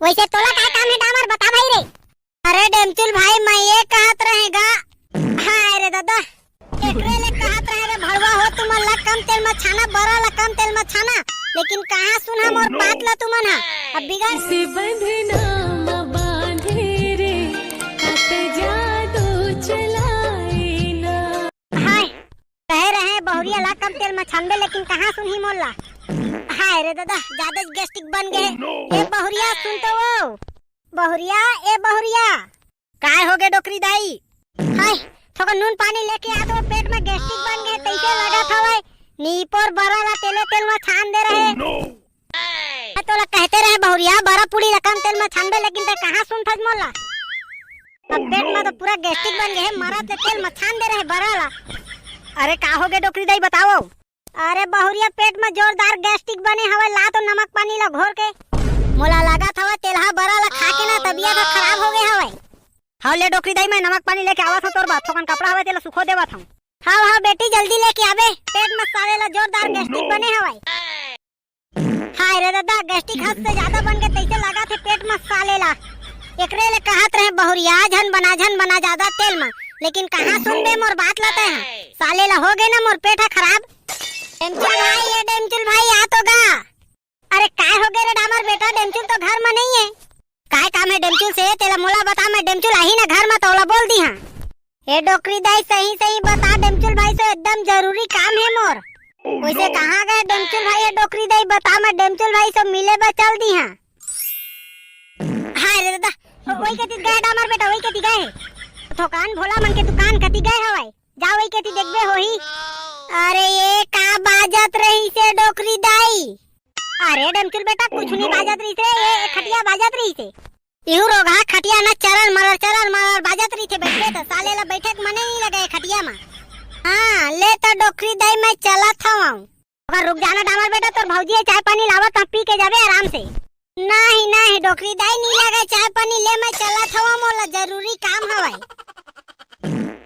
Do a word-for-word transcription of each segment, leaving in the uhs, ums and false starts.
वइसे तोला काय काम हे डामर, बता भाई रे। अरे डेमचुल भाई, मैं ये कहत रहे गा। हाय रे दादा, एकरे ले कहत रहे रे भड़वा हो, तुमन ला कम तेल म छाना, बरा ला कम तेल म छाना, लेकिन कहाँ सुनहा मोर बात ला तुमन हा। अब बिगड़ से बंधना म बांधे रे, अत जादू चलाए ना। हाय, कहे रहे बहुरिया ला कम तेल म छानबे, लेकिन कहाँ सुनही मोर ला। हाय रे दादा, जादे गैस्ट्रिक बन गए। ए बहुरिया सुन तो वो। बहुरिया, ए बहुरिया। काय हो गे डोकरी दाई? हाय, थोका नून पानी लेके आ तो, पेट म गैस्ट्रिक बन गए, तइसे लगत हवय। नीपोर बरा ला तेले तेल म छान दे रहे। मैं तोला कहते रहे बहुरिया, बरा पूड़ी ला कम तेल म छानबे, लेकिन तै कहाँ सुनथस मोला? अब पेट म तो पूरा गैस्ट्रिक बन गए हे, मरत ले तेल म छान दे रहे बरा ला। अरे का हो गे डोकरी दाई, बताओ। अरे बहुरिया, पेट म जोरदार गैस्ट्रिक बने हवय, ला तो नमक पानी ला घोर के। मोला लागत हवय तेलहा बरा ला खा के ना तबियत ह खराब हो गए हवय। हव ले डोकरी दाई, मैं नमक पानी लेके आवत हव तोर बर, थोकन कपड़ा हवय तेला सुखो देवत हव। हव हव बेटी, जल्दी लेके आबे, पेट म साले ला जोरदार गैस्ट्रिक बने हवय। हाय रे दादा, गैस्ट्रिक हद से जादा बन के तइसे लागत हे पेट म साले ला। एकरे ले कहत रहे बहुरिया, झन बना, झन बना जादा तेल म, लेकिन कहाँ सुनबे मोर बात ला तैं हा। साले ला हो गए ना मोर पेट ह खराब। डेमचुल भाई, ए डेमचुल भाई, आ तो गा। अरे काय हो गए रे डामर बेटा, डेमचुल तो घर म नहीं है। काय काम है डेमचुल से, तेला मोला बता, मैं डेमचुल आही ना घर म, तोला बोल दी हाँ। ए डोकरी दाई, सही सही बता डेमचुल भाई से, एकदम जरूरी काम है मोर। वैसे कहाँ गए डेमचुल भाई? ए डोकरी दाई बता, मैं डेमचुल भाई से मिले बर चल दी हाँ। हाय रे दादा, वही कती गए डामर बेटा, वही कती गए। थोकान भोला मन के दुकान कती गए हवय। जा वही कती देखबे होही। अरे ये का बाजत रहिसे डोकरी दाई? अरे डेमचुल बेटा, कुछ नहीं बाजत रहिसे, ये खटिया बाजत रहिसे। इहू रोगहा खटिया ना चरर मरर चरर मरर बाजत रहिसे, बैठे त साले ला बैठे के मने नहीं लगे खटिया मा। हाँ, ले त डोकरी दाई, मैं चलत हवं। अगर रुक जाना डामर बेटा, तोर भौजी है, चाय पानी लावत ह, पी के जाबे आराम से। नहीं नहीं डोकरी दाई, नहीं लगे चाय पानी, ले मैं चलत हवं, मोला जरूरी काम हवय।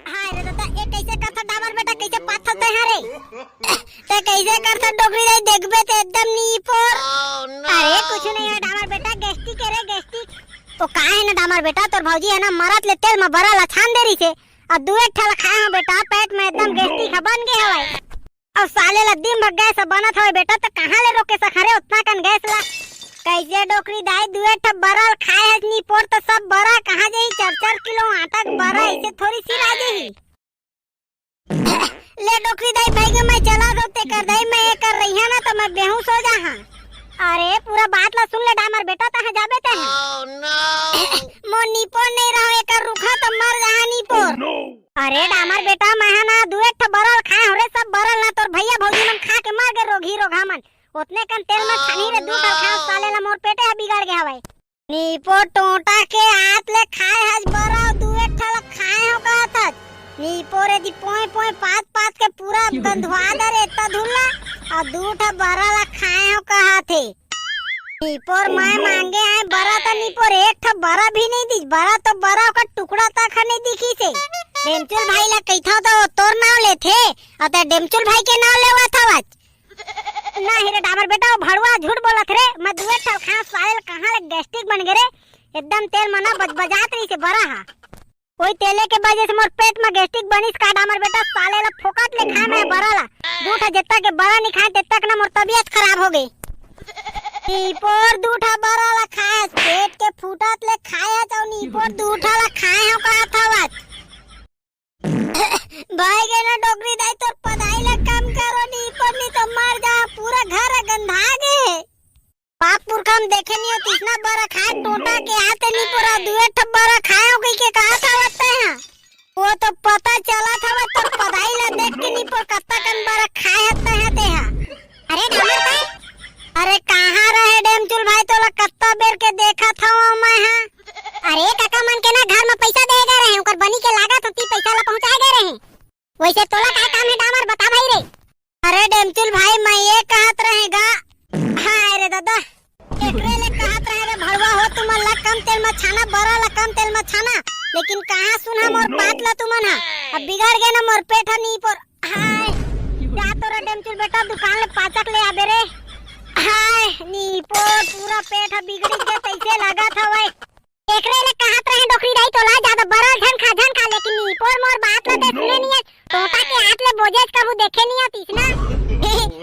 हाय रे दादा, ए कइसे करथस डामर बेटा, कइसे पाथस तैं हा रे? तैं कइसे करथस डोकरी दाई, देखबे त एकदम नीपोर। अरे कुछ नहीं है डामर बेटा, गैस्ट्रिक है रे, गैस्ट्रिक। तो का है ना डामर बेटा, तोर भौजी है ना, मरत ले तेल म बरा ला छान दे रहिसे, अउ दुए ठा ला खाए हंव बेटा, पेट म एकदम गैस्ट्रिक ह बन गे हवय। अउ साले ला दिन भर गैस बनत हवय बेटा, त कहाँ ले रोके सकहा रे ओतना कन गैस ला? कइसे डोकरी दाई, दुए ठा बरा ल खाए हस नीपोर, त सब बरा कहाँ जाही? चार चार किलो आटा के बरा अइसे थोड़ी सिरा जाही। ले डोकरी दाई, भाई के मैं चला दो, तेकर दाई मैं एकर रहिया ना, त मैं बेहोश हो जाहा। अरे पूरा बात ला सुन ले डामर बेटा, तहाँ जाबे तहाँ। मोर नीपोर नहीं रहो, एकर रुखा त मर जाहा नीपोर। अरे डामर बेटा, मैं हा ना दुए ठो बरा ल खाए हंव रे, सब बरा ल ना तोर भैया भौजी मन खा के मर गे, रोगही रोगहा मन। ओतने कन तेल म छानी रे, दू ठो खाए हंव, साले ला मोर पेटे ह बिगड़ गे हवय। नीपोर टोंटा के हाथ ले खाए हस बरा, दुए ठो ल खाए हंव कहत हस। नीपोर एदी पोंय पोंय पात पात के पूरा गंधवा दे रे, एतना धुल्ला, अउ दू ठो बरा ल खाए हंव कहत हे। नीपोर मैं मांगे आए बरा त नीपोर एक ठो बरा भी नहीं दिस, बरा तो बरा ओकर टुकड़ा तक ह नहीं दिखिस हे। डेमचुल भाई ला कहिथंव त वो तोर नाव लेथे, अउ तैं डेमचुल भाई के नाव लेवत हवस। नहीं रे डामर बेटा, वो भड़वा झूठ बोलत रे, मैं दुए ठो खाए हंव, साले ल कहाँ ले गैस्ट्रिक बन गे रे, एकदम तेल म ना बज बजात रहिसे बरा हा। ओही तेले के वजह से मोर पेट म गैस्ट्रिक बनिस का डामर बेटा, साले ला फोकट ले खाए मैं बरा ला। दू ठा जेत्ता के बरा नहीं खाए, तेत्ता के ना मोर तबियत खराब हो गई। नीपोर दू ठा बरा ला खाए, पेट के फूटत ले खाए हस, अउ नीपोर दू ठा ला खाए हंव कहत हवस। भाई गे ना डोकरी दाई, तोर पदाई ला कम करो, नीपोर नहीं तो मर जा, पूरा घर गंधा गे। बाप पुरखा म देखे नहीं हो, तइसना बरा खाए, टोंटा के हाथे नहीं पूरा दुए ठो बरा खाए हो कहिके कहा था वत्ते हैं। वो तो पता चला था, वो तो पदाई ला देख के नहीं पूरा कत्ता कन बरा खाए हत्ता है ते हा। अरे डामर भाई, अरे कहाँ रहे डेमचुल भाई, तोला कत्ता बेर के देखा था वो मैं हा। अरे काका मन के ना घर में पैसा दे गए रहे, ओकर बनी के लागत होती पैसा ला पहुँचाए गए रहे। वैसे तोला का काम है डामर, बता भाई रे। अरे डेमचुल भाई, मैं ये कहत रहे गा। हाय रे दादा, एकरे ले कहत रहे रे भड़वा हो, तुमन ला कम तेल म छाना, बरा ला कम तेल म छाना, लेकिन कहाँ सुनहा मोर बात ला तुमन हा। अब बिगड़ गे ना मोर पेट ह नीपोर। हाय, जा तो रे डेमचुल बेटा, दुकान ले पाचक ले आबे रे। हाय नीपोर, पूरा पेट ह बिगड़ी गे तैसे। ए, लगत हवय। एकरे ले कहत रहे डोकरी दाई तोला, जादा बरल झन खा, झन खा, लेकिन निपोर मोर बात ला ते सुने नहीं है। तोता के आँत ले बोजेच कभू देखे नहीं आतिस ना।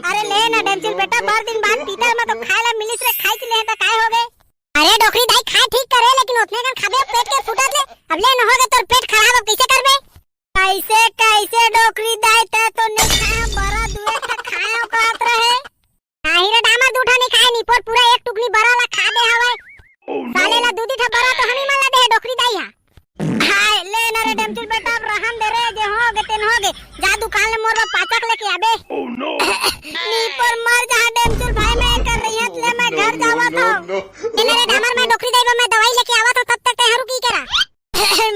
अरे ले ना डेमचुल बेटा, बड़ दिन बाद पीतर म तो खाए ला मिलिस रे, खाइच ले त काय होगे? अरे डोकरी दाई, खाए ठीक करे, लेकिन ओतने कन खाबे, पेट के फूटत ले। अब ले न होगे तोर पेट खराब, अब कैसे करबे? कैसे, कैसे डोकरी दाई, ते तो नहीं खाए, बरा दुए ठा खाए कहत रहे। नाही रे डामर, दू ठा नहीं खाए, निपोर पूरा एक टुकनी बरा ला खा दे हवय। साले ला दू दी ठा बरा तो हमी मन ला दे हे डोकरी दाई हा। हाय, ले ना रे डेमचुल बेटा, अब रहन दे रे, जे होगे तेन होगे। जा दुकान ले मोर बर पाचक लेके आबे। निपोर मर जा डेमचुल भाई, मैं कर रही हूँ, ले मैं घर जावत हूँ। ए ना रे डामर, मैं डोकरी दाई बर मैं दवाई लेके आवत हूँ, तब तक तैं रुकी केरा।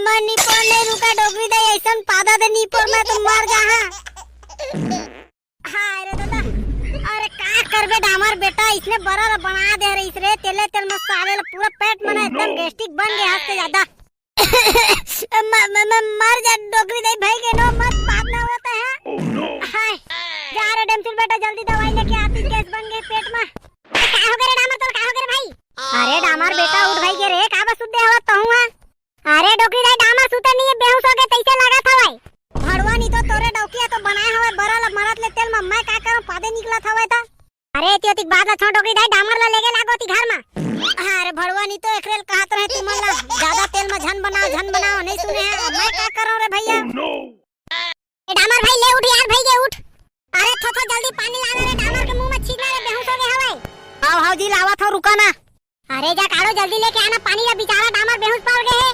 मैं निपोर नहीं रुका डोकरी दाई, ऐसन पादा दे निपोर, मैं तो मर जा हाँ। हाय रे दादा, अरे का करबे डामर बेटा, इसने बरा ला बना दे रहीस रे, तेले तेल म साले ला पूरा पेट म ना एकदम गैस्ट्रिक बन गया हद से ज्यादा। म-, म-, म-, मर जा डोकरी दाई, भाई के नो मत, बात ना होता है। हाय, जा रे डेमचुल बेटा, जल्दी दवाई लेके आती, गैस बन गई पेट म। का हो गे रे डामर तोर, का हो गे रे भाई? अरे डामर बेटा उठ भाई के रे, का बस सुत दे हवा तहूँ हा? अरे डोकरी दाई, डामर सुते नहीं है, बेहोश हो गए तैसे लागत हवय। भड़वा नहीं तो तोरे डौकी है तो बनाए हवय बरा ला, मरत ले तेल म मैं का करूँ, पादे निकलत हवय त। अरे एती ओती के बात ला छोड़ डोकरी दाई, डामर ला लेगे लागो ती घर म। अरे भड़वा नहीं तो एकरे ल कहत रहे तुमन ला, ज्यादा तेल म झन बनाओ, झन बनाओ, नहीं सुने हैं, अब मैं का करूँ रे भैया? ए डामर भाई, ले उठ यार, भाई के उठ। अरे थो थो, जल्दी पानी ला रे, डामर के मुंह में छींचना रे, बेहोश हो गए हवय। हाव हाव जी, लावत हव, रुका ना। अरे जा काढ़ो, जल्दी लेके आना पानी ला, बेचारा डामर बेहोश पड़ गए हे।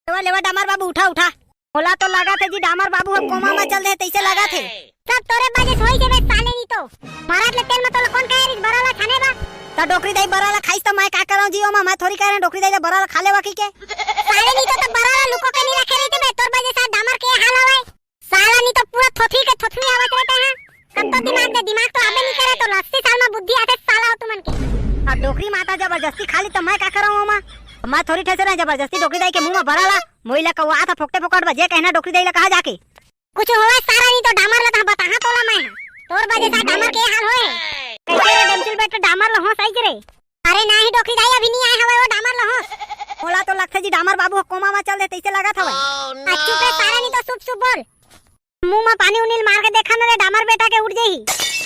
लेवा लेवा डामर बाबू, उठा उठा। मोला तो लगा थे जी डामर बाबू ह कोमा में चल दे, तैसे लगा थे। सब तोरे वजह से होई से बे साले नी तो। महाराज ले तेल में तोला कौन कहे रिस बरा ला छाने बा? त डोकरी दाई बरा ला खाइस त मैं का करऊं जी, ओमा मैं थोड़ी कह रहे डोकरी दाई ला बरा ला खा लेवा की के। साले नी तो, तो बरा ला लुको के नहीं रखे रही थे बे, तोर वजह से डामर के हाल हवय। साला नी तो पूरा थोथी के थोथी आवाज रहता है। कब तो दिमाग दे, दिमाग तो आबे नहीं करे, तो अस्सी साल में बुद्धि आते साला हो तुमन के। अब डोकरी माता जबरदस्ती खा ली तो मैं का करऊं ओमा? मैं थोड़ी ठेसे रहे जबरदस्ती डोकरी दाई के मुंह में बरा ला, मोई ला कौआ था फोकटे फोकट बजे कहना डोकरी दाई ला कहा जाके। कुछ होवे सारा नी तो डामर ला तहाँ बताहा तोला मैं हा। तोर वजह से डामर के हाल होए। कैसे रे डमचुल बेटा डामर ला होस आइज रे? अरे नाही डोकरी दाई अभी नी आए हवे वो डामर ला होस। मोला तो लगथे जी डामर बाबू ह कोमा मा चल दे तैसे लगत हवे। आ चुप रे सारा नी तो सुप सुप बोल। मुंह मा पानी उनी ल मार के देखा न रे डामर बेटा के उठ जही।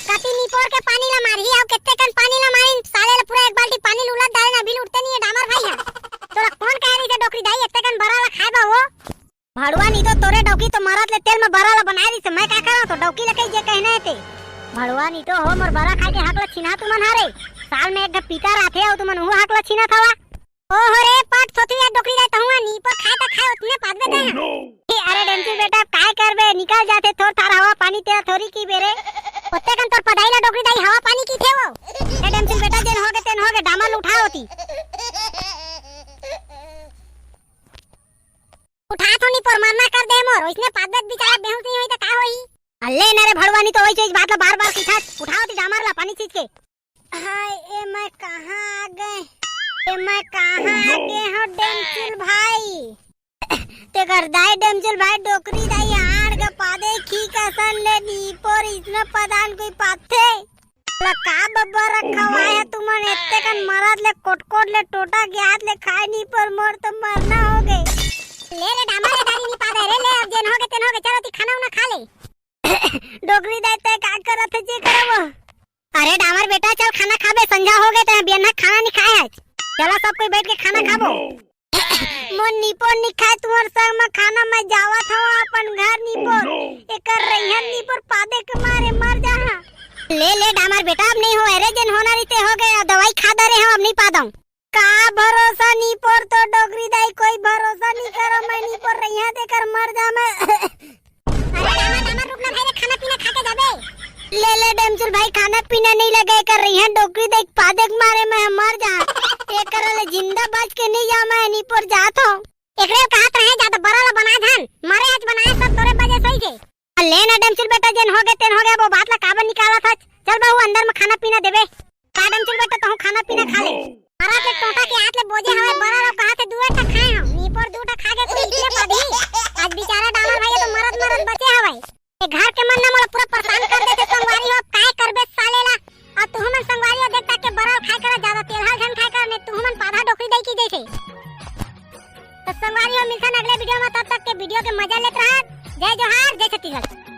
कति निपोर के पानी ला मारही अउ केते कन पानी ला मारिन साले ला पूरा एक बाल्टी पानी ल उलट डाले ना अभी ल उठते नी है डामर भाई हा। तोला कौन कहे रही थे डोकरी दाई एते कन बरा ला खाए बा वो? भड़वा नी तो तोरे डौकी तो मरत ले तेल में बरा ला बनाए दिस, मैं का करा तो डौकी ला कही जे कहना है ते। भड़वा नी तो हो मोर बरा खाए के हक ला छीना तुमन हरे। साल में एक घ पीता रहथे अउ तुमन उहू हक ला छीना थवा। ओहो रे पट थोथुया डोकरी जाए तहुआ नी पर खाए त खाए उतने पादबे ते। हे अरे डेमचुल बेटा काय करबे निकल जाथे थोर थार हवा पानी तेरा थोरी की बेरे। ओते कन तोर पदाई ला डोकरी दाई हवा पानी की थे वो। ए डेमचुल बेटा जेन होगे तेन होगे डामर ल उठा होती। उठा थो नी पर मरना कर दे मोर, ओइसने पादबे त बिचारा बेहोश नहीं होई त का होई? अल्ले न रे भड़वा नी तो ओई चीज बात ला बार-बार किथस, उठाओ ती डामर ला पानी छींच के। हाय, ए मैं कहाँ आ गए? ए मैं कहाँ आ गए हो डेमचुल भाई? तेकर दाई डेमचुल भाई डोकरी दाई आड़ के पादे खी कसन ले नी पोर इसने पदान कोई पाथे। ला का बब्बर रखा हुआ है तुमन एत्ते कन मरद ले कोटकोट ले टोटा के हाथ ले खाए नी पर मोर तो मरना हो गए। ले रे डामर रे दादी नी पादे रे ले अब जेन हो गए तेन हो गए चलो ती खाना उना खा ले। डोकरी दाई ते का करत है जे करबो। अरे डामर बेटा चल खाना खाबे संझा हो गए ते बियन्ना खाना नी खाए आज। चला सब कोई बैठ के खाना खाबो। मोर निपोर नी खाए तुहर संग म खाना मैं जावत हव अपन घर निपोर। एकर रैहन निपोर पादे के मारे मर जाहा। ले ले डामर बेटा अब नहीं होए रे जेन होना रहिते हो गए अब दवाई खा दे रे हम अब नहीं पादव। का भरोसा निपोर तो डोकरी दाई कोई भरोसा नी करो मैं निपोर रैहा तेकर मर जा मैं। अरे डामर डामर रुक ना भाई रे खाना पीना खा के जाबे। ले ले डेमचुल भाई खाना पीना नहीं लगे कर रही है डोकरी देख पादे के मारे मैं मर जा। एकर ले जिंदा बच के नहीं जा मैं निपोर जात हूँ। एकरे कहत रहे ज्यादा बड़ा ला बना धन मारे आज बनाए सब तोरे वजह से ही थे। ले ना डेमचुल बेटा जेन हो गए तेन हो गए वो बात ला काबर निकाला था। चल बहू अंदर में खाना पीना देबे। का डेमचुल बेटा तहूँ खाना पीना खा ले। अरे के टोटा के हाथ ले बोझे हवे बड़ा ला कहा थे दुए ठा खाए हम निपोर दू ठा खा के कोई इतने पादी। आज बेचारा डामर भाई तो मरत मरत बचे हवे। ये घर के मन ना मोला पूरा परेशान कर देते संगवारी हो अब काय करबे साले ला। अब तुहू मन संगवारी हो देख ताके बड़ा खाए कर ज्यादा तेल हल झन खाए कर ने संगवारी हो, मिलथन अगले वीडियो में, तब तक के वीडियो के मजा लेत रहत। जय जोहार, जय छत्तीसगढ़।